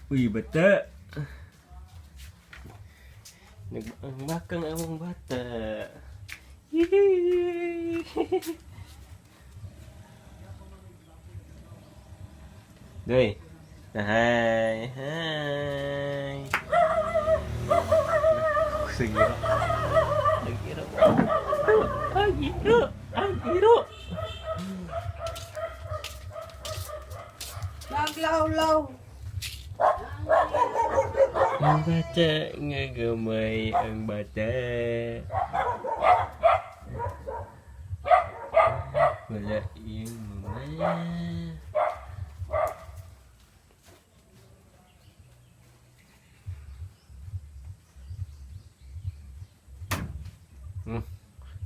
Uy, bata. Ang bakang among bata. Yee! Doy. Hi, hi. Sige. Ang iro. Ang iro. Ang iro. Naglawlaw. Ang bata nga gamay ang bata. Wala iyong mama.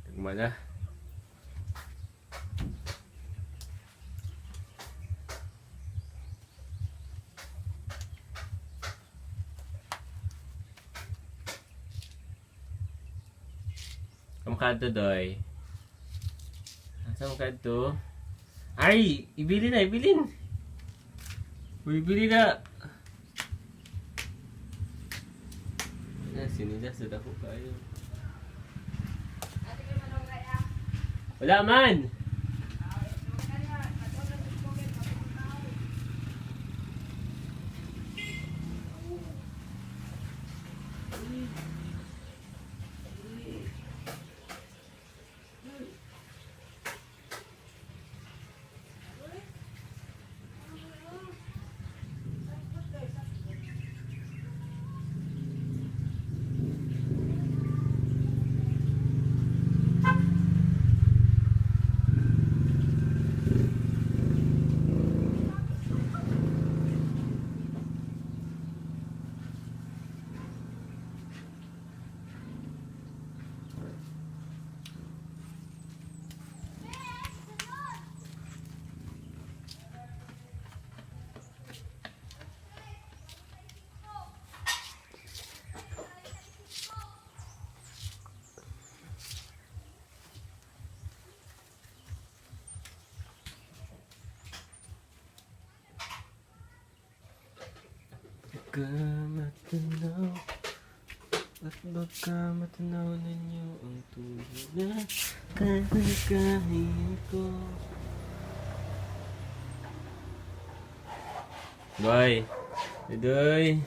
Tagma na. Kamukha to, Doy. Asa mukha to? Ay! Ibili na, ibilin! Uy, ibili na! Ah, sinila sa dako kayo. Wala man! Baka matanaw at baka matanaw ninyo ang tunay na kalagayan ko. Doy! Doy!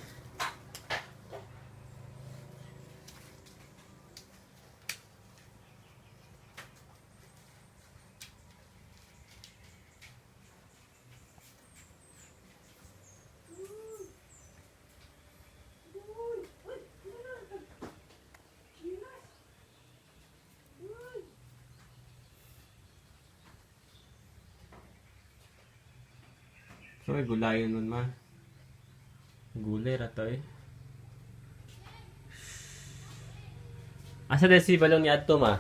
So, may gulayon nun ma. Gulay ra to eh. Asa na si balong ni Adto ma?